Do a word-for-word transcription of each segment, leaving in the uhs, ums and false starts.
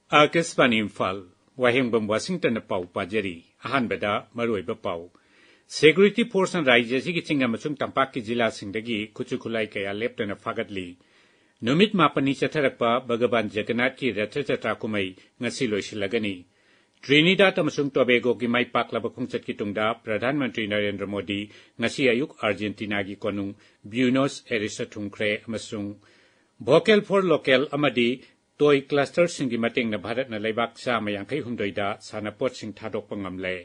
ꯑꯥꯀꯥꯁꯕꯥꯅꯤ ꯏꯝꯐꯥꯜ, ꯋꯥꯍꯦꯡꯕꯝ ꯋꯥꯁꯤꯡꯇꯟꯅ ꯄꯥꯎ ꯄꯥꯖꯔꯤ꯫ ꯑꯍꯥꯟꯕꯗ ꯃꯔꯨꯑꯣꯏꯕ ꯄꯥꯎ꯫ ꯁꯦꯀ꯭ꯌꯨꯔꯤꯇꯤ ꯐꯣꯔꯁꯅ ꯔꯥꯖ꯭ꯌ ꯑꯁꯤꯒꯤ ꯆꯤꯡ ꯑꯃꯁꯨꯡ ꯇꯝꯄꯥꯛꯀꯤ ꯖꯤꯂꯥꯁꯤꯡꯗꯒꯤ ꯈꯨꯠꯁꯨ ꯈꯨꯠꯂꯥꯏ ꯀꯌꯥ ꯂꯦꯞꯇꯅ ꯐꯥꯒꯠꯂꯤ꯫ ꯅꯨꯃꯤꯠ ꯃꯥꯄꯟꯅꯤ ꯆꯠꯊꯔꯛꯄ ꯚꯒꯕꯥꯟ ꯖꯒꯟꯅꯥꯊꯀꯤ ꯔꯊ ꯖꯇ꯭ꯔꯥ ꯀꯨꯝꯍꯩ ꯉꯁꯤ ꯂꯣꯏꯁꯤꯜꯂꯒꯅꯤ꯫ ꯇ꯭ꯔꯤꯅꯤꯗꯥꯗ ꯑꯃꯁꯨꯡ ꯇꯣꯕꯦꯒꯣꯒꯤ ꯃꯥꯏ ꯄꯥꯛꯂꯕ ꯈꯣꯡꯆꯠꯀꯤ ꯇꯨꯡꯗ ꯄ꯭ꯔꯙꯥꯟ ꯃꯟꯇ꯭ꯔꯤ ꯅꯔꯦꯟꯗ꯭ꯔ ꯃꯣꯗꯤ ꯉꯁꯤ ꯑꯌꯨꯛ ꯑꯥꯔꯖꯦꯟꯇꯤꯅꯥꯒꯤ ꯀꯣꯅꯨꯡ ꯕ꯭ꯌꯨꯅꯣꯁ ꯑꯦꯔꯤꯁꯇ ꯊꯨꯡꯈ꯭ꯔꯦ ꯑꯃꯁꯨꯡ ꯚꯣꯀꯦꯜ ꯐꯣꯔ ꯂꯣꯀꯦꯜ ꯑꯃꯗꯤ ꯇꯣꯏ ꯀ꯭ꯂꯁꯇꯔꯁꯤꯡꯒꯤ ꯃꯇꯦꯡꯅ ꯚꯥꯔꯠꯅ ꯂꯩꯕꯥꯛ ꯆꯥꯝꯃ ꯌꯥꯡꯈꯩ ꯍꯨꯝꯗꯣꯏꯗ ꯁꯥꯟꯅꯄꯣꯠꯁꯤꯡ ꯊꯥꯗꯣꯛꯄ ꯉꯝꯂꯦ꯫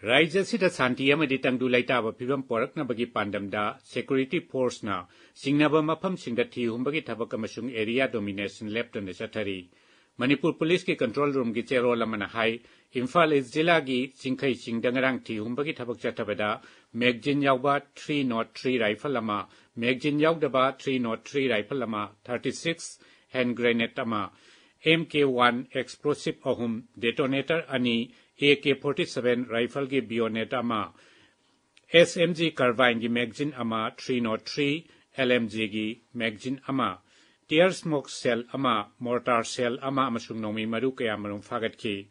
ꯔꯥꯖ꯭ꯌ ꯑꯁꯤꯗ ꯁꯥꯟꯇꯤ ꯑꯃꯗꯤ ꯇꯪꯗꯨ ꯂꯩꯇꯥꯕ ꯐꯤꯕꯝ ꯄꯣꯔꯛꯅꯕꯒꯤ ꯄꯥꯟꯗꯝꯗ ꯁꯦꯀ꯭ꯌꯨꯔꯤꯇꯤ ꯐꯣꯔꯁꯅ ꯆꯤꯡꯅꯕ ꯃꯐꯝꯁꯤꯡꯗ ꯊꯤꯍꯨꯝꯕꯒꯤ ꯊꯕꯛ ꯑꯃꯁꯨꯡ ꯑꯦꯔꯤꯌꯥ ꯗꯣꯃꯤꯅꯦꯁꯟ ꯂꯦꯞꯇꯅ ꯆꯠꯊꯔꯤ꯫ ꯃꯅꯤꯄꯨꯔ ꯄꯨꯂꯤꯁꯀꯤ ꯀꯟꯇ꯭ꯔꯣꯜ ꯔꯨꯝꯒꯤ ꯆꯦꯔꯣꯜ ꯑꯃꯅ ꯍꯥꯏ, ꯏꯝꯐꯥꯜ ꯏꯁ ꯖꯤꯂꯥꯒꯤ ꯆꯤꯡꯈꯩ ꯆꯤꯡꯗ ꯉꯔꯥꯡ ꯊꯤꯍꯨꯝꯕꯒꯤ ꯊꯕꯛ ꯆꯠꯊꯕꯗ ꯃꯦꯒꯖꯤꯟ ꯌꯥꯎꯕ ꯊ꯭ꯔꯤ ꯅꯣꯠ ꯊ꯭ꯔꯤ ꯔꯥꯏꯐꯜ ꯑꯃ, ꯃꯦꯒꯖꯤꯟ ꯌꯥꯎꯗꯕ ꯊ꯭ꯔꯤ ꯅꯣꯠ ꯊ꯭ꯔꯤ ꯔꯥꯏꯐꯜ ꯑꯃ, ꯊꯥꯔꯇꯤ ꯁꯤꯛꯁ ꯍꯦꯟ ꯒ꯭ꯔꯦꯅꯦꯗ ꯑꯃ, ꯑꯦꯝ ꯀꯦ ꯋꯥꯟ ꯑꯦꯛꯁꯄ꯭ꯂꯣꯁꯤꯚ ꯑꯍꯨꯝ, ꯗꯦꯇꯣꯅꯦꯇꯔ ꯑꯅꯤ, ꯑꯦ ꯀꯦ ꯐꯣꯔꯇꯤ ꯁꯚꯦꯟ ꯔꯥꯏꯐꯜꯒꯤ ꯕꯤꯌꯣꯅꯦꯠ ꯑꯃ, ꯑꯦꯁ ꯑꯦꯝ ꯖꯤ ꯀꯥꯔꯕꯥꯏꯟꯒꯤ ꯃꯦꯒꯖꯤꯟ ꯑꯃ, three nought three L M ꯖꯤꯒꯤ ꯃꯦꯒꯖꯤꯟ ꯑꯃ, ꯇꯤꯌꯔ ꯁ꯭ꯃꯣꯛ ꯁꯦꯜ ꯑꯃ, ꯃꯣꯔꯇꯥꯔ ꯁꯦꯜ ꯑꯃ ꯑꯃꯁꯨꯡ ꯅꯣꯡꯃꯩ ꯃꯔꯨ ꯀꯌꯥ ꯃꯔꯨꯝ ꯐꯥꯒꯠꯈꯤ꯫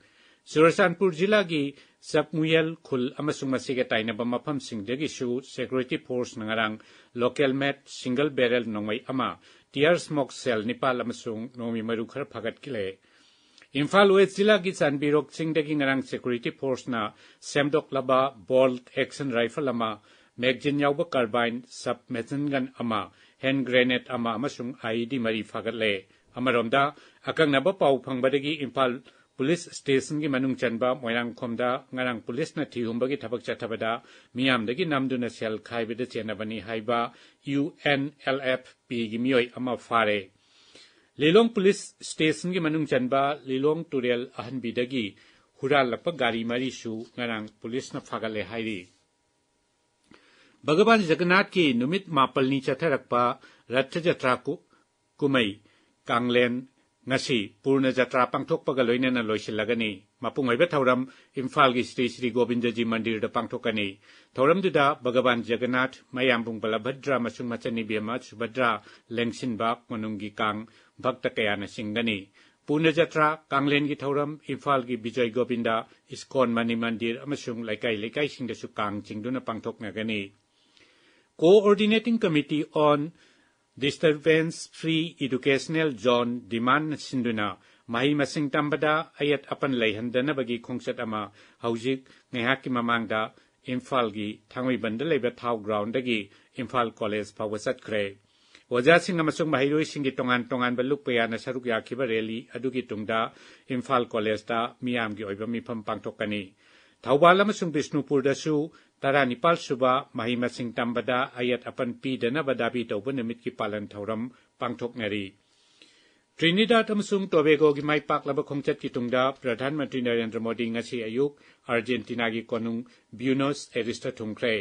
ꯆꯨꯔꯆꯥꯟꯄꯨꯔ ꯖꯤꯂꯥꯒꯤ ꯆꯛꯃꯨꯌꯦꯜ ꯈꯨꯜ ꯑꯃꯁꯨꯡ ꯃꯁꯤꯒ ꯇꯥꯏꯅꯕ ꯃꯐꯝꯁꯤꯡꯗꯒꯤꯁꯨ ꯁꯦꯀ꯭ꯌꯨꯔꯤꯇꯤ ꯐꯣꯔꯁꯅ ꯉꯔꯥꯡ ꯂꯣꯀꯦꯜ ꯃꯦꯗ ꯁꯤꯡꯒꯜ ꯕꯦꯔꯦꯜ ꯅꯣꯡꯃꯩ ꯑꯃ, ꯇꯤꯌꯔ ꯁ꯭ꯃꯣꯛ ꯁꯦꯜ ꯅꯤꯄꯥꯜ ꯑꯃꯁꯨꯡ ꯅꯣꯡꯃꯩ ꯃꯔꯨ ꯈꯔ ꯐꯥꯒꯠꯈꯤꯂꯦ꯫ ꯏꯝꯐꯥꯜ ꯋꯦꯁ ꯖꯤꯂꯥꯒꯤ ꯆꯥꯟꯕꯤꯔꯣꯛ ꯆꯤꯡꯗꯒꯤ ꯉꯔꯥꯡ ꯁꯦꯀ꯭ꯌꯨꯔꯤꯇꯤ ꯐꯣꯔꯁꯅ ꯁꯦꯝꯗꯣꯛꯂꯕ ꯕꯣꯜꯠ ꯑꯦꯛꯁꯟ ꯔꯥꯏꯐꯜ ꯑꯃ, ꯃꯦꯒꯖꯤꯟ ꯌꯥꯎꯕ ꯀꯥꯔꯕꯥꯏꯟ, ꯁꯕ ꯃꯦꯁꯤꯟ ꯒꯟ ꯑꯃ, ꯍꯦꯟ ꯒ꯭ꯔꯦꯅꯦꯗ ꯑꯃ ꯑꯃꯁꯨꯡ ꯑꯥꯏꯏꯗꯤ ꯃꯔꯤ ꯐꯥꯒꯠꯂꯦ꯫ ꯑꯃꯔꯣꯝꯗ, ꯑꯀꯛꯅꯕ ꯄꯥꯎ ꯐꯪꯕꯗꯒꯤ ꯏꯝꯐꯥꯜ ꯄꯨꯂꯤꯁ ꯁ꯭ꯇꯦꯁꯟꯒꯤ ꯃꯅꯨꯡ ꯆꯟꯕ ꯃꯣꯏꯔꯥꯡꯈꯣꯝꯗ ꯉꯔꯥꯡ ꯄꯨꯂꯤꯁꯅ ꯊꯤꯍꯨꯝꯕꯒꯤ ꯊꯕꯛ ꯆꯠꯊꯕꯗ ꯃꯤꯌꯥꯝꯗꯒꯤ ꯅꯝꯗꯨꯅ ꯁꯦꯜ ꯈꯥꯏꯕꯗ ꯆꯦꯟꯅꯕꯅꯤ ꯍꯥꯏꯕ ꯌꯨ ꯑꯦꯟ ꯑꯦꯜ ꯑꯦꯐ ꯄꯤꯒꯤ ꯃꯤꯑꯣꯏ ꯑꯃ ꯐꯥꯔꯦ꯫ ꯂꯤꯂꯣꯡ ꯄꯨꯂꯤꯁ ꯁ꯭ꯇꯦꯁꯟꯒꯤ ꯃꯅꯨꯡ ꯆꯟꯕ ꯂꯤꯂꯣꯡ ꯇꯨꯔꯦꯜ ꯑꯍꯟꯕꯤꯗꯒꯤ ꯍꯨꯔꯥꯜꯂꯛꯄ ꯒꯥꯔꯤ ꯃꯔꯤꯁꯨ ꯉꯔꯥꯡ ꯄꯨꯂꯤꯁꯅ ꯐꯥꯒꯠꯂꯦ ꯍꯥꯏꯔꯤ꯫ ꯚꯒꯕꯥꯟ ꯖꯒꯟꯅꯥꯊꯀꯤ ꯅꯨꯃꯤꯠ ꯃꯥꯄꯜꯅꯤ ꯆꯠꯊꯔꯛꯄ ꯔꯊ ꯖꯇ꯭ꯔꯥ ꯀꯨ-, ꯀꯨꯝꯍꯩ ꯀꯥꯡꯂꯦꯟ ꯉꯁꯤ ꯄꯨꯔꯅ ꯖꯇ꯭ꯔꯥ ꯄꯥꯡꯊꯣꯛꯄꯒ ꯂꯣꯏꯅꯅ ꯂꯣꯏꯁꯤꯜꯂꯒꯅꯤ꯫ ꯃꯄꯨꯡ ꯑꯣꯏꯕ ꯊꯧꯔꯝ ꯏꯝꯐꯥꯜꯒꯤ ꯁ꯭ꯔꯤ ꯁ꯭ꯔꯤ ꯒꯣꯕꯤꯟꯗꯖꯤ ꯃꯟꯗꯤꯔꯗ ꯄꯥꯡꯊꯣꯛꯀꯅꯤ꯫ ꯊꯧꯔꯝꯗꯨꯗ ꯚꯒꯕꯥꯟ ꯖꯒꯟꯅꯥꯊ, ꯃꯌꯥꯝꯕꯨꯡ ꯕꯂꯚꯗ꯭ꯔ ꯑꯃꯁꯨꯡ ꯃꯆꯟꯅꯤ ꯕꯦꯝꯃ ꯁꯨꯚꯗ꯭ꯔ ꯂꯦꯡꯁꯤꯟꯕ ꯀꯣꯅꯨꯡꯒꯤ ꯀꯥꯡ ꯚꯛꯇ ꯀꯌꯥꯅ ꯆꯤꯡꯒꯅꯤ꯫ ꯄꯨꯅ ꯖꯇ꯭ꯔꯥ, ꯀꯥꯡꯂꯦꯟꯒꯤ ꯊꯧꯔꯝ ꯏꯝꯐꯥꯜꯒꯤ ꯕꯤꯖꯣꯏ ꯒꯣꯕꯤꯟꯗ, ꯏꯁꯀꯣꯟ ꯃꯅꯤ ꯃꯟꯗꯤꯔ ꯑꯃꯁꯨꯡ ꯂꯩꯀꯥꯏ ꯂꯩꯀꯥꯏꯁꯤꯡꯗꯁꯨ ꯀꯥꯡ ꯆꯤꯡꯗꯨꯅ ꯄꯥꯡꯊꯣꯛꯅꯒꯅꯤ꯫ Coordinating Committee on Disturbance Free Educational Zone demand ꯁꯤꯟꯗꯨꯅ ꯃꯍꯩ ꯃꯁꯤꯡ ꯇꯝꯕꯗ ꯑꯌꯦꯠ ꯑꯄꯟ ꯂꯩꯍꯟꯗꯅꯕꯒꯤ ꯈꯣꯡꯆꯠ ꯑꯃ ꯍꯧꯖꯤꯛ ꯉꯥꯏꯍꯥꯛꯀꯤ ꯃꯃꯥꯡꯗ ꯏꯝꯐꯥꯜꯒꯤ ꯊꯥꯡꯃꯩꯕꯟꯗ ꯂꯩꯕ ꯊꯥꯎ ꯒ꯭ꯔꯥꯎꯟꯗꯒꯤ ꯏꯝꯐꯥꯜ ꯀꯣꯂꯦꯖ ꯐꯥꯎꯕ ꯆꯠꯈ꯭ꯔꯦ꯫ ꯑꯣꯖꯥꯁꯤꯡ ꯑꯃꯁꯨꯡ ꯃꯍꯩꯔꯣꯏꯁꯤꯡꯒꯤ ꯇꯣꯉꯥꯟ ꯇꯣꯉꯥꯟꯕ ꯂꯨꯞ ꯀꯌꯥꯅ ꯁꯔꯨꯛ ꯌꯥꯈꯤꯕ ꯔꯦꯂꯤ ꯑꯗꯨꯒꯤ ꯇꯨꯡꯗ ꯏꯝꯐꯥꯜ ꯀꯣꯂꯦꯖꯇ ꯃꯤꯌꯥꯝꯒꯤ ꯑꯣꯏꯕ ꯃꯤꯐꯝ ꯄꯥꯡꯊꯣꯛꯀꯅꯤ꯫ ꯊꯧꯕꯥꯜ ꯑꯃꯁꯨꯡ ꯕꯤꯁꯅꯨꯄꯨꯔꯗꯁꯨ ꯇꯔꯥꯅꯤꯄꯥꯜ ꯁꯨꯕ ꯃꯍꯩ ꯃꯁꯤꯡ ꯇꯝꯕꯗ ꯑꯌꯦꯠ ꯑꯄꯟ ꯄꯤꯗꯅꯕ ꯗꯥꯕꯤ ꯇꯧꯕ ꯅꯨꯃꯤꯠꯀꯤ ꯄꯥꯂꯟ ꯊꯧꯔꯝ ꯄꯥꯡꯊꯣꯛꯅꯔꯤ꯫ ꯇ꯭ꯔꯤꯅꯤꯗꯥꯗ ꯑꯃꯁꯨꯡ ꯇꯣꯕꯦꯒꯣꯒꯤ ꯃꯥꯏ ꯄꯥꯛꯂꯕ ꯈꯣꯡꯆꯠꯀꯤ ꯇꯨꯡꯗ ꯄ꯭ꯔꯙꯥꯟ ꯃꯟꯇ꯭ꯔꯤ ꯅꯔꯦꯟꯗ꯭ꯔ ꯃꯣꯗꯤ ꯉꯁꯤ ꯑꯌꯨꯛ ꯑꯥꯔꯖꯦꯟꯇꯤꯅꯥꯒꯤ ꯀꯣꯅꯨꯡ ꯕ꯭ꯌꯨꯅꯣꯁ ꯑꯦꯔꯤꯁꯇ ꯊꯨꯡꯈ꯭ꯔꯦ꯫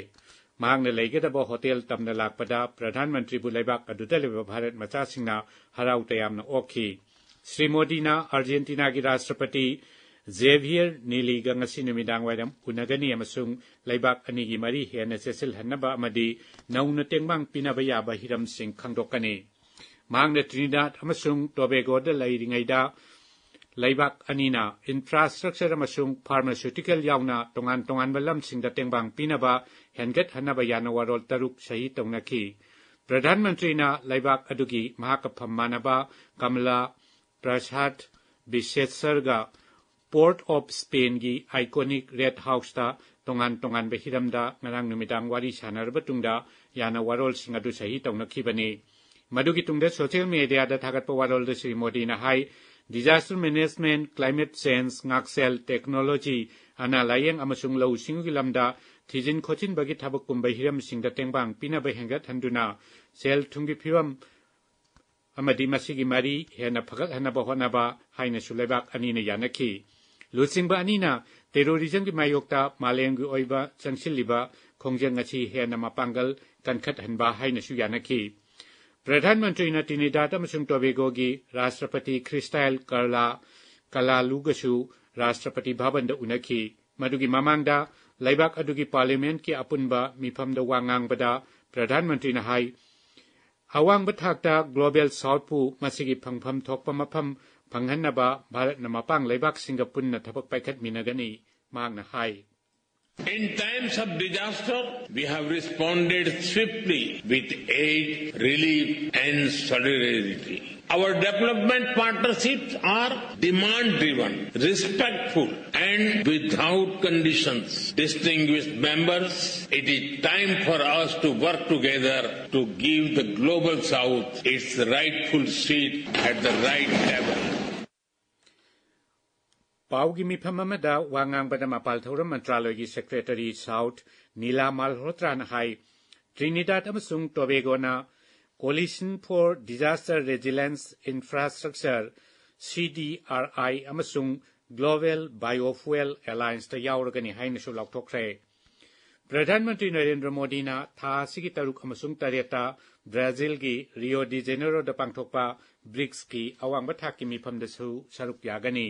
ꯃꯍꯥꯛꯅ ꯂꯩꯒꯗꯕ ꯍꯣꯇꯦꯜ ꯇꯝꯅ ꯂꯥꯛꯄꯗ ꯄ꯭ꯔꯙꯥꯟ ꯃꯟꯇ꯭ꯔꯤꯕꯨ ꯂꯩꯕꯥꯛ ꯑꯗꯨꯗ ꯂꯩꯕ ꯚꯥꯔꯠ ꯃꯆꯥꯁꯤꯡꯅ ꯍꯔꯥꯎ ꯇꯌꯥꯝꯅ ꯑꯣꯛꯈꯤ꯫ ꯁ꯭ꯔꯤ ꯃꯣꯗꯤꯅ ꯑꯥꯔꯖꯦꯟꯇꯤꯅꯥꯒꯤ ꯔꯥꯁꯇ꯭ꯔꯄꯇꯤ ꯖꯦꯚꯤꯌꯔ ꯅꯤꯂꯤꯒ ꯉꯁꯤ ꯅꯨꯃꯤꯗꯥꯡ ꯋꯥꯏꯔꯝ ꯎꯅꯒꯅꯤ ꯑꯃꯁꯨꯡ ꯂꯩꯕꯥꯛ ꯑꯅꯤꯒꯤ ꯃꯔꯤ ꯍꯦꯟꯅ ꯆꯦꯠꯁꯤꯜꯍꯟꯅꯕ ꯑꯃꯗꯤ ꯅꯧꯅ ꯇꯦꯡꯕꯥꯡ ꯄꯤꯅꯕ ꯌꯥꯕ ꯍꯤꯔꯝꯁꯤꯡ ꯈꯪꯗꯣꯛꯀꯅꯤ꯫ ꯃꯍꯥꯛꯅ ꯇ꯭ꯔꯤꯅꯤꯗꯥꯗ ꯑꯃꯁꯨꯡ ꯇꯣꯕꯦꯒꯣꯗ ꯂꯩꯔꯤꯉꯩꯗ ꯂꯩꯕꯥꯛ ꯑꯅꯤꯅ ꯏꯟꯐ꯭ꯔꯥꯁ꯭ꯇ꯭ꯔꯛꯆꯔ ꯑꯃꯁꯨꯡ ꯐꯥꯔꯃꯥꯁ꯭ꯌꯨꯇꯤꯀꯦꯜ ꯌꯥꯎꯅ ꯇꯣꯉꯥꯟ ꯇꯣꯉꯥꯟꯕ ꯂꯝꯁꯤꯡꯗ ꯇꯦꯡꯕꯥꯡ ꯄꯤꯅꯕ ꯍꯦꯟꯒꯠꯍꯟꯅꯕ ꯌꯥꯅ ꯋꯥꯔꯣꯜ ꯇꯔꯨꯛ ꯁꯍꯤ ꯇꯧꯅꯈꯤ꯫ ꯄ꯭ꯔꯙꯥꯟ ꯃꯟꯇ꯭ꯔꯤꯅ ꯂꯩꯕꯥꯛ ꯑꯗꯨꯒꯤ ꯃꯍꯥꯛꯀ ꯐꯝ ꯃꯥꯟꯅꯕ ꯀꯃꯂꯥ ꯄ꯭ꯔꯁꯥꯗ ꯕꯤꯁꯦꯁꯔꯒ ꯄꯣꯔꯠ ꯑꯣꯐ ꯁ꯭ꯄꯦꯟꯒꯤ ꯑꯥꯏꯀꯣꯅꯤꯛ ꯔꯦꯗ ꯍꯥꯎꯁꯇ ꯇꯣꯉꯥꯟ ꯇꯣꯉꯥꯟꯕ ꯍꯤꯔꯝꯗ ꯉꯔꯥꯡ ꯅꯨꯃꯤꯗꯥꯡ ꯋꯥꯔꯤ ꯁꯥꯟꯅꯔꯕ ꯇꯨꯡꯗ ꯌꯥꯅ ꯋꯥꯔꯣꯜꯁꯤꯡ ꯑꯗꯨ ꯁꯍꯤ ꯇꯧꯅꯈꯤꯕꯅꯤ꯫ ꯃꯗꯨꯒꯤ ꯇꯨꯡꯗ ꯁꯣꯁꯤꯌꯦꯜ ꯃꯦꯗꯤꯌꯥꯗ ꯊꯥꯒꯠꯄ ꯋꯥꯔꯣꯜꯗ ꯁ꯭ꯔꯤ ꯃꯣꯗꯤꯅ ꯍꯥꯏ, ꯗꯤꯖꯥꯁꯇꯔ ꯃꯦꯅꯦꯖꯃꯦꯟꯠ, ꯀ꯭ꯂꯥꯏꯃꯦꯠ ꯆꯦꯟꯖ, ꯉꯥꯛꯁꯦꯜ, ꯇꯦꯛꯅꯣꯂꯣꯖꯤ, ꯑꯅꯥ ꯂꯥꯌꯦꯡ ꯑꯃꯁꯨꯡ ꯂꯧꯎ ꯁꯤꯡꯎꯒꯤ ꯂꯝꯗ ꯊꯤꯖꯤꯟ ꯈꯣꯠꯆꯤꯟꯕꯒꯤ ꯊꯕꯛꯀꯨꯝꯕ ꯍꯤꯔꯝꯁꯤꯡꯗ ꯇꯦꯡꯕꯥꯡ ꯄꯤꯅꯕ ꯍꯦꯟꯒꯠꯍꯟꯗꯨꯅ ꯁꯦꯜ ꯊꯨꯝꯒꯤ ꯐꯤꯕꯝ ꯑꯃꯗꯤ ꯃꯁꯤꯒꯤ ꯃꯔꯤ ꯍꯦꯟꯅ ꯐꯒꯠꯍꯟꯅꯕ ꯍꯣꯠꯅꯕ ꯍꯥꯏꯅꯁꯨ ꯂꯩꯕꯥꯛ ꯑꯅꯤꯅ ꯌꯥꯅꯈꯤ꯫ ꯂꯨꯆꯤꯡꯕ ꯑꯅꯤꯅ ꯇꯦꯔꯣꯔꯤꯖꯝꯒꯤ ꯃꯥꯌꯣꯛꯇ ꯃꯥꯂꯦꯝꯒꯤ ꯑꯣꯏꯕ ꯆꯪꯁꯤꯜꯂꯤꯕ ꯈꯣꯡꯖꯪ ꯑꯁꯤ ꯍꯦꯟꯅ ꯃꯄꯥꯡꯒꯜ ꯀꯟꯈꯠꯍꯟꯕ ꯍꯥꯏꯅꯁꯨ ꯌꯥꯅꯈꯤ꯫ ꯄ꯭ꯔꯙꯥꯟ ꯃꯟꯇ꯭ꯔꯤꯅ ꯇ꯭ꯔꯤꯅꯤꯗꯥꯗ ꯑꯃꯁꯨꯡ ꯇꯣꯕꯦꯒꯣꯒꯤ ꯔꯥꯁꯇ꯭ꯔꯄꯇꯤ ꯈ꯭ꯔꯤꯁꯇꯥꯏꯜ ꯀꯔꯂꯥ ꯀꯂꯥꯂꯨꯒꯁꯨ ꯔꯥꯁꯇ꯭ꯔꯄꯇꯤ ꯚꯕꯟꯗ ꯎꯅꯈꯤ꯫ ꯃꯗꯨꯒꯤ ꯃꯃꯥꯡꯗ ꯂꯩꯕꯥꯛ ꯑꯗꯨꯒꯤ ꯄꯥꯔꯂꯤꯌꯥꯃꯦꯟꯠꯀꯤ ꯑꯄꯨꯟꯕ ꯃꯤꯐꯝꯗ ꯋꯥ ꯉꯥꯡꯕꯗ ꯄ꯭ꯔꯙꯥꯟ ꯃꯟꯇ꯭ꯔꯤꯅ ꯍꯥꯏ, ꯑꯋꯥꯡꯕ ꯊꯥꯛꯇ ꯒ꯭ꯂꯣꯕꯦꯜ ꯁꯥꯎꯠꯄꯨ ꯃꯁꯤꯒꯤ ꯐꯪꯐꯝ ꯊꯣꯛꯄ ꯃꯐꯝ ꯐꯪꯍꯟꯅꯕ ꯚꯥꯔꯠꯅ ꯃꯄꯥꯡ ꯂꯩꯕꯥꯛꯁꯤꯡꯒ ꯄꯨꯟꯅ ꯊꯕꯛ ꯄꯥꯏꯈꯠꯃꯤꯟꯅꯒꯅꯤ꯫ ꯃꯍꯥꯛꯅ ꯍꯥꯏ, In times of disaster, we have responded swiftly with aid, relief, and solidarity. Our development partnerships are demand driven, respectful, and without conditions. Distinguished members, it is time for us to work together to give the global south its rightful seat at the right table. ꯄꯥꯎꯒꯤ ꯃꯤꯐꯝ ꯑꯃꯗ ꯋꯥ ꯉꯥꯡꯕꯗ ꯃꯄꯥꯜ ꯊꯧꯔꯝ ꯃꯟꯇ꯭ꯔꯥꯂꯣꯏꯒꯤ secretary south ꯅꯤꯂꯥ ꯃꯥꯜꯍꯣꯇ꯭ꯔꯥꯅ ꯍꯥꯏ, ꯇ꯭ꯔꯤꯅꯤꯗꯥꯗ ꯑꯃꯁꯨꯡ ꯇꯣꯕꯦꯒꯣꯅ Coalition for Disaster Resilience Infrastructure, C D R I, ꯑꯃꯁꯨꯡ Global Biofuel Allianceꯇ ꯌꯥꯎꯔꯒꯅꯤ ꯍꯥꯏꯅꯁꯨ ꯂꯥꯎꯊꯣꯛꯈ꯭ꯔꯦ꯫ ꯄ꯭ꯔꯙꯥꯟ ꯃꯟꯇ꯭ꯔꯤ ꯅꯔꯦꯟꯗ꯭ꯔ ꯃꯣꯗꯤꯅ ꯊꯥ ꯑꯁꯤꯒꯤ ꯇꯔꯨꯛ ꯑꯃꯁꯨꯡ ꯇꯔꯦꯠꯇ ꯕ꯭ꯔꯥꯖꯤꯜꯒꯤ ꯔꯤꯑꯣ ꯗꯤ ꯖꯦꯅꯦꯔꯣꯗ ꯄꯥꯡꯊꯣꯛꯄ ꯕ꯭ꯔꯤꯛꯁꯀꯤ ꯑꯋꯥꯡꯕ ꯊꯥꯛꯀꯤ ꯃꯤꯐꯝꯗꯁꯨ ꯁꯔꯨꯛ ꯌꯥꯒꯅꯤ꯫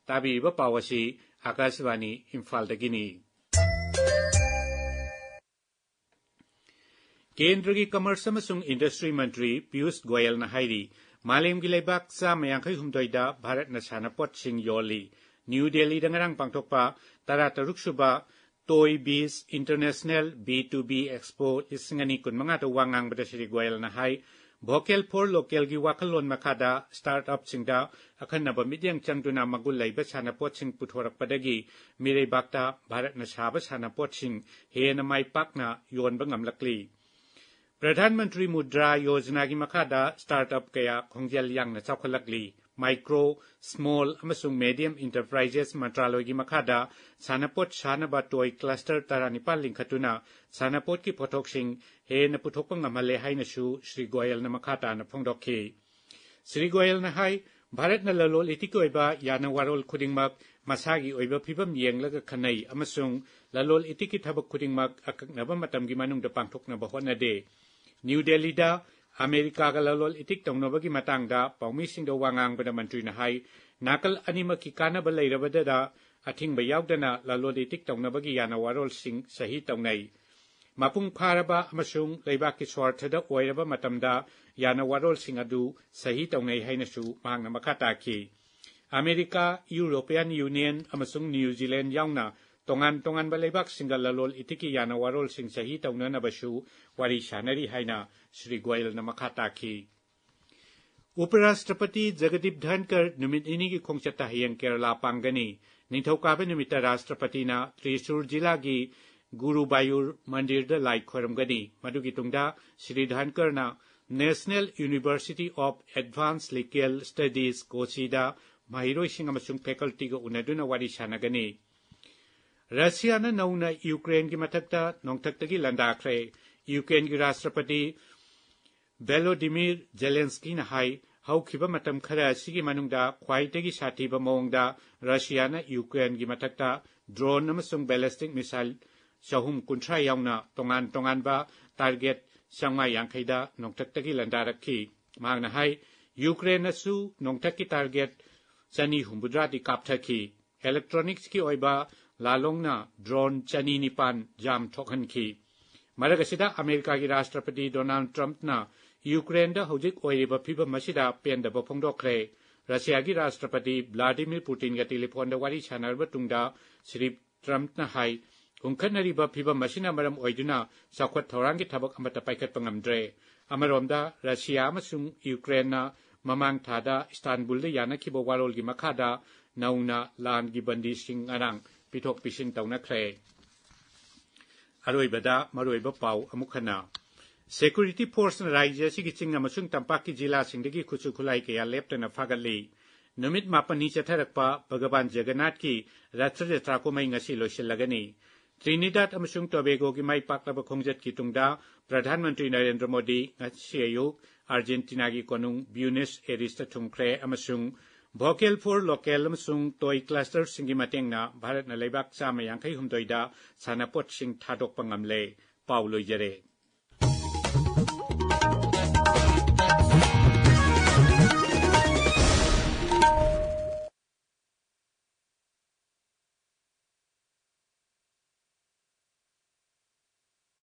ꯇꯥꯕꯤꯔꯤꯕ ꯄꯥꯎ ꯑꯁꯤ ꯑꯥꯀꯥꯁꯕꯥꯅꯤ ꯏꯝꯐꯥꯜꯗꯒꯤꯅꯤ꯫ ꯀꯦꯟꯗ꯭ꯔꯒꯤ ꯀꯃꯔꯁ ꯑꯃꯁꯨꯡ ꯏꯟꯗꯁꯇ꯭ꯔꯤ ꯃꯟꯇ꯭ꯔꯤ ꯄꯤꯌꯨꯁ ꯒꯣꯌꯜꯅ ꯍꯥꯏꯔꯤ, ꯃꯥꯂꯦꯝꯒꯤ ꯂꯩꯕꯥꯛ ꯆꯥꯝꯃ ꯌꯥꯡꯈꯩ ꯍꯨꯝꯗꯣꯏꯗ ꯚꯥꯔꯠꯅ ꯁꯥꯟꯅꯄꯣꯠꯁꯤꯡ ꯌꯣꯜꯂꯤ꯫ ꯅ꯭ꯌꯨ ꯗꯦꯜꯂꯤꯗ ꯉꯔꯥꯡ ꯄꯥꯡꯊꯣꯛꯄ ꯇꯔꯥꯇꯔꯨꯛ ꯁꯨꯕ Toy Biz International B two B Expo ꯂꯤꯁꯤꯡ ꯑꯅꯤ ꯀꯨꯟꯃꯉꯥꯗ ꯋꯥ ꯉꯥꯡꯕꯗ ꯁ꯭ꯔꯤ ꯒꯣꯌꯜꯅ ꯍꯥꯏ, Vocal for Localꯒꯤ ꯋꯥꯈꯜꯂꯣꯟ ꯃꯈꯥꯗ ꯁ꯭ꯇꯥꯔꯠ ꯑꯞꯁꯤꯡꯗ ꯑꯈꯟꯅꯕ ꯃꯤꯠꯌꯦꯡ ꯆꯪꯗꯨꯅ ꯃꯒꯨꯟ ꯂꯩꯕ ꯁꯥꯟꯅꯄꯣꯠꯁꯤꯡ ꯄꯨꯊꯣꯔꯛꯄꯗꯒꯤ ꯃꯤꯔꯩꯕꯥꯛꯇ ꯚꯥꯔꯠꯅ ꯁꯥꯕ ꯁꯥꯟꯅꯄꯣꯠꯁꯤꯡ ꯍꯦꯟꯅ ꯃꯥꯏ ꯄꯥꯛꯅ ꯌꯣꯟꯕ ꯉꯝꯂꯛꯂꯤ꯫ ꯄ꯭ꯔꯙꯥꯟ ꯃꯟꯇ꯭ꯔꯤ ꯃꯨꯗ꯭ꯔꯥ ꯌꯣꯖꯅꯥꯒꯤ ꯃꯈꯥꯗ ꯁ꯭ꯇꯥꯔꯠ ꯑꯞ ꯀꯌꯥ ꯈꯣꯡꯖꯦꯜ ꯌꯥꯡꯅ ꯆꯥꯎꯈꯠꯂꯛꯂꯤ꯫ ꯃꯥꯏꯀ꯭ꯔꯣ, ꯁ꯭ꯃꯣꯜ ꯑꯃꯁꯨꯡ ꯃꯦꯗꯤꯌꯝ ꯏꯟꯇꯔꯄ꯭ꯔꯥꯏꯖꯦꯁ ꯃꯟꯇ꯭ꯔꯥꯂꯣꯏꯒꯤ ꯃꯈꯥꯗ ꯁꯥꯟꯅꯄꯣꯠ ꯁꯥꯅꯕ ꯇꯣꯏ ꯀ꯭ꯂꯁꯇꯔ ꯇꯔꯥꯅꯤꯄꯥꯜ ꯂꯤꯡꯈꯠꯇꯨꯅ ꯁꯥꯟꯅꯄꯣꯠꯀꯤ ꯄꯣꯠꯊꯣꯛꯁꯤꯡ ꯍꯦꯟꯅ ꯄꯨꯊꯣꯛꯄ ꯉꯝꯍꯜꯂꯦ ꯍꯥꯏꯅꯁꯨ ꯁ꯭ꯔꯤ ꯒꯣꯌꯜꯅ ꯃꯈꯥ ꯇꯥꯅ ꯐꯣꯡꯗꯣꯛꯈꯤ꯫ ꯁ꯭ꯔꯤ ꯒꯣꯌꯜꯅ ꯍꯥꯏ, ꯚꯥꯔꯠꯅ ꯂꯂꯣꯟ ꯏꯇꯤꯛꯀꯤ ꯑꯣꯏꯕ ꯌꯥꯅ ꯋꯥꯔꯣꯜ ꯈꯨꯗꯤꯡꯃꯛ ꯃꯁꯥꯒꯤ ꯑꯣꯏꯕ ꯐꯤꯕꯝ ꯌꯦꯡꯂꯒ ꯈꯟꯅꯩ ꯑꯃꯁꯨꯡ ꯂꯂꯣꯟ ꯏꯇꯤꯛꯀꯤ ꯊꯕꯛ ꯈꯨꯗꯤꯡꯃꯛ ꯑꯀꯛꯅꯕ ꯃꯇꯝꯒꯤ ꯃꯅꯨꯡꯗ ꯄꯥꯡꯊꯣꯛꯅꯕ ꯍꯣꯠꯅꯗꯦ꯫ ꯅ꯭ꯌꯨ ꯗꯦꯜꯂꯤꯗ ꯑꯃꯦꯔꯤꯀꯥꯒ ꯂꯂꯣꯟ ꯏꯇꯤꯛ ꯇꯧꯅꯕꯒꯤ ꯃꯇꯥꯡꯗ ꯄꯥꯎꯃꯤꯁꯤꯡꯗ ꯋꯥ ꯉꯥꯡꯕꯗ ꯃꯟꯇ꯭ꯔꯤꯅ ꯍꯥꯏ, ꯅꯥꯀꯜ ꯑꯅꯤꯃꯛꯀꯤ ꯀꯥꯟꯅꯕ ꯂꯩꯔꯕꯗꯗ ꯑꯊꯤꯡꯕ ꯌꯥꯎꯗꯅ ꯂꯂꯣꯟ ꯏꯇꯤꯛ ꯇꯧꯅꯕꯒꯤ ꯌꯥꯅ ꯋꯥꯔꯣꯜꯁꯤꯡ ꯁꯍꯤ ꯇꯧꯅꯩ꯫ ꯃꯄꯨꯡ ꯐꯥꯔꯕ ꯑꯃꯁꯨꯡ ꯂꯩꯕꯥꯛꯀꯤ ꯁ꯭ꯋꯥꯔꯊꯗ ꯑꯣꯏꯔꯕ ꯃꯇꯝꯗ ꯌꯥꯅ ꯋꯥꯔꯣꯜꯁꯤꯡ ꯑꯗꯨ ꯁꯍꯤ ꯇꯧꯅꯩ ꯍꯥꯏꯅꯁꯨ ꯃꯍꯥꯛꯅ ꯃꯈꯥ ꯇꯥꯈꯤ꯫ ꯑꯃꯦꯔꯤꯀꯥ, ꯌꯨꯔꯣꯄꯤꯌꯥꯟ ꯌꯨꯅꯤꯌꯟ ꯑꯃꯁꯨꯡ ꯅ꯭ꯌꯨ ꯖꯤꯂꯦꯟ ꯌꯥꯎꯅ ꯇꯣꯉꯥꯟ ꯇꯣꯉꯥꯟꯕ ꯂꯩꯕꯥꯛꯁꯤꯡꯒ ꯂꯂꯣꯟ ꯏꯇꯤꯛꯀꯤ ꯌꯥꯅ ꯋꯥꯔꯣꯜꯁꯤꯡ ꯁꯍꯤ ꯇꯧꯅꯅꯕꯁꯨ ꯋꯥꯔꯤ ꯁꯥꯅꯔꯤ ꯍꯥꯏꯅ ꯁ꯭ꯔꯤ ꯒꯣꯌꯜꯅ ꯃꯈꯥ ꯇꯥꯈꯤ꯫ ꯎꯄꯔꯥꯁꯇ꯭ꯔꯄꯇꯤ ꯖꯒꯗꯤꯞ ꯙꯟꯀꯔ ꯅꯨꯃꯤꯠ ꯅꯤꯅꯤꯒꯤ ꯈꯣꯡꯆꯠꯇ ꯍꯌꯦꯡ ꯀꯦꯔꯂꯥ ꯄꯥꯡꯒꯅꯤ꯫ ꯅꯤꯡꯊꯧꯀꯥꯕ ꯅꯨꯃꯤꯠꯇ ꯔꯥꯁꯇ꯭ꯔꯄꯇꯤꯅ ꯇ꯭ꯔꯤꯁꯨꯔ ꯖꯤꯂꯥꯒꯤ ꯒꯨꯔꯨꯕꯥꯌꯨꯔ ꯃꯟꯗꯤꯔꯗ ꯂꯥꯏ ꯈꯣꯏꯔꯝꯒꯅꯤ꯫ ꯃꯗꯨꯒꯤ ꯇꯨꯡꯗ Shri ꯙꯟꯀꯔꯅ National University of Advanced Legal Studies, ꯀꯣꯆꯤꯗ ꯃꯍꯩꯔꯣꯏꯁꯤꯡ ꯑꯃꯁꯨꯡ ꯐꯦꯀꯜꯇꯤꯒ ꯎꯅꯗꯨꯅ ꯋꯥꯔꯤ ꯁꯥꯟꯅꯒꯅꯤ꯫ ꯔꯁꯤꯌꯥꯅ ꯅꯧꯅ ꯌꯨꯀ꯭ꯔꯦꯟꯒꯤ ꯃꯊꯛꯇ ꯅꯣꯡꯊꯛꯇꯒꯤ ꯂꯥꯟꯗꯥꯈ꯭ꯔꯦ꯫ ꯌꯨꯀ꯭ꯔꯦꯟꯒꯤ ꯔꯥꯁꯇ꯭ꯔꯄꯇꯤ ꯚꯦꯂꯣꯗꯤꯃꯤꯔ ꯖꯦꯂꯦꯟꯁꯀꯤꯅ ꯍꯥꯏ, ꯍꯧꯈꯤꯕ ꯃꯇꯝ ꯈꯔ ꯑꯁꯤꯒꯤ ꯃꯅꯨꯡꯗ ꯈ꯭ꯋꯥꯏꯗꯒꯤ ꯁꯥꯊꯤꯕ ꯃꯑꯣꯡꯗ ꯔꯁꯤꯌꯥꯅ ꯌꯨꯀ꯭ꯔꯦꯟꯒꯤ ꯃꯊꯛꯇ ꯗ꯭ꯔꯣꯟ ꯑꯃꯁꯨꯡ ꯕꯦꯂꯤꯁꯇꯤꯛ ꯃꯤꯁꯥꯏꯜ ꯆꯍꯨꯝ ꯀꯨꯟꯊ꯭ꯔꯥ ꯌꯥꯎꯅ ꯇꯣꯉꯥꯟ ꯇꯣꯉꯥꯟꯕ ꯇꯥꯔꯒꯦꯠ ꯆꯥꯝꯃꯉꯥ ꯌꯥꯡꯈꯩꯗ ꯅꯣꯡꯊꯛꯇꯒꯤ ꯂꯥꯟꯗꯥꯔꯛꯈꯤ꯫ ꯃꯍꯥꯛꯅ ꯍꯥꯏ, ꯌꯨꯀ꯭ꯔꯦꯟꯅꯁꯨ ꯅꯣꯡꯊꯛꯀꯤ ꯇꯥꯔꯒꯦꯠ ꯆꯅꯤ ꯍꯨꯝꯐꯨꯇꯔꯥꯗꯤ ꯀꯥꯞꯊꯈꯤ꯫ ꯏꯂꯦꯛꯇ꯭ꯔꯣꯅꯤꯛꯁꯀꯤ ꯑꯣꯏꯕ ꯂꯥꯂꯣꯡꯅ ꯗ꯭ꯔꯣꯟ ꯆꯅꯤ ꯅꯤꯄꯥꯟ ꯖꯥꯝ ꯊꯣꯛꯍꯟꯈꯤ꯫ ꯃꯔꯛ ꯑꯁꯤꯗ ꯑꯃꯦꯔꯤꯀꯥꯒꯤ ꯔꯥꯁꯇ꯭ꯔꯄꯇꯤ ꯗꯣꯅꯥꯜꯗ ꯇ꯭ꯔꯝꯞꯅ ꯌꯨꯀ꯭ꯔꯦꯟꯗ ꯍꯧꯖꯤꯛ ꯑꯣꯏꯔꯤꯕ ꯐꯤꯚꯝ ꯑꯁꯤꯗ ꯄꯦꯟꯗꯕ ꯐꯣꯡꯗꯣꯛꯈ꯭ꯔꯦ꯫ ꯔꯁꯤꯌꯥꯒꯤ ꯔꯥꯁꯇ꯭ꯔꯄꯇꯤ ꯚ꯭ꯂꯥꯗꯤꯃꯤꯔ ꯄꯨꯇꯤꯟꯒ ꯇꯦꯂꯤꯐꯣꯟꯗ ꯋꯥꯔꯤ ꯁꯥꯟꯅꯔꯕ ꯇꯨꯡꯗ ꯁ꯭ꯔꯤ ꯇ꯭ꯔꯝꯞꯅ ꯍꯥꯏ, ꯍꯣꯡꯈꯠꯅꯔꯤꯕ ꯐꯤꯚꯝ ꯑꯁꯤꯅ ꯃꯔꯝ ꯑꯣꯏꯗꯨꯅ ꯆꯥꯎꯈꯠ ꯊꯧꯔꯥꯡꯒꯤ ꯊꯕꯛ ꯑꯃꯠꯇ ꯄꯥꯏꯈꯠꯄ ꯉꯝꯗ꯭ꯔꯦ꯫ ꯑꯃꯔꯣꯝꯗ, ꯔꯁꯤꯌꯥ ꯑꯃꯁꯨꯡ ꯌꯨꯀ꯭ꯔꯦꯟꯅ ꯃꯃꯥꯡ ꯊꯥꯗ ꯏꯁꯇꯥꯟꯕꯨꯜꯗ ꯌꯥꯅꯈꯤꯕ ꯋꯥꯔꯣꯜꯒꯤ ꯃꯈꯥꯗ ꯅꯧꯅ ꯂꯥꯟꯒꯤ ꯕꯟꯗꯤꯁꯤꯡ ꯉꯔꯥꯡ ꯄꯤꯊꯣꯛ ꯄꯤꯁꯤꯟ ꯇꯧꯅꯈ꯭ꯔꯦ꯫ ꯑꯔꯣꯏꯕꯗ ꯃꯔꯨꯑꯣꯏꯕ ꯄꯥꯎ ꯑꯃꯨꯛ ꯍꯟꯅ꯫ ꯁꯦꯀ꯭ꯌꯨꯔꯤꯇꯤ ꯐꯣꯔꯁꯅ ꯔꯥꯖ꯭ꯌ ꯑꯁꯤꯒꯤ ꯆꯤꯡ ꯑꯃꯁꯨꯡ ꯇꯝꯄꯥꯛꯀꯤ ꯖꯤꯂꯥꯁꯤꯡꯗꯒꯤ ꯈꯨꯠꯁꯨ ꯈꯨꯠꯂꯥꯏ ꯀꯌꯥ ꯂꯦꯞꯇꯅ ꯐꯥꯒꯠꯂꯤ꯫ ꯅꯨꯃꯤꯠ ꯃꯥꯄꯟꯅꯤ ꯆꯠꯊꯔꯛꯄ ꯚꯒꯕꯥꯟ ꯖꯒꯟꯅꯥꯊꯀꯤ ꯔꯊ ꯖꯇ꯭ꯔꯥ ꯀꯨꯝꯍꯩ ꯉꯁꯤ ꯂꯣꯏꯁꯤꯜꯂꯒꯅꯤ꯫ ꯇ꯭ꯔꯤꯅꯤꯗꯥꯗ ꯑꯃꯁꯨꯡ ꯇꯣꯕꯦꯒꯣꯒꯤ ꯃꯥꯏ ꯄꯥꯛꯂꯕ ꯈꯣꯡꯆꯠꯀꯤ ꯇꯨꯡꯗ ꯄ꯭ꯔꯙꯥꯟ ꯃꯟꯇ꯭ꯔꯤ ꯅꯔꯦꯟꯗ꯭ꯔ ꯃꯣꯗꯤ ꯉꯁꯤ ꯑꯌꯨꯛ ꯑꯥꯔꯖꯦꯟꯇꯤꯅꯥꯒꯤ ꯀꯣꯅꯨꯡ ꯕ꯭ꯌꯨꯅꯦꯁ ꯑꯦꯔꯤꯁꯇ ꯊꯨꯡꯈ꯭ꯔꯦ ꯑꯃꯁꯨꯡ ꯚꯣꯀꯦꯜ ꯐꯣꯔ ꯂꯣꯀꯦꯜ ꯑꯃꯁꯨꯡ ꯇꯣꯏ ꯀ꯭ꯂꯁꯇꯔꯁꯤꯡꯒꯤ ꯃꯇꯦꯡꯅ ꯚꯥꯔꯠꯅ ꯂꯩꯕꯥꯛ ꯆꯥꯝꯃ ꯌꯥꯡꯈꯩ ꯍꯨꯝꯗꯣꯏꯗ ꯁꯥꯟꯅꯄꯣꯠꯁꯤꯡ ꯊꯥꯗꯣꯛꯄ ꯉꯝꯂꯦ꯫ ꯄꯥꯎ ꯂꯣꯏꯖꯔꯦ꯫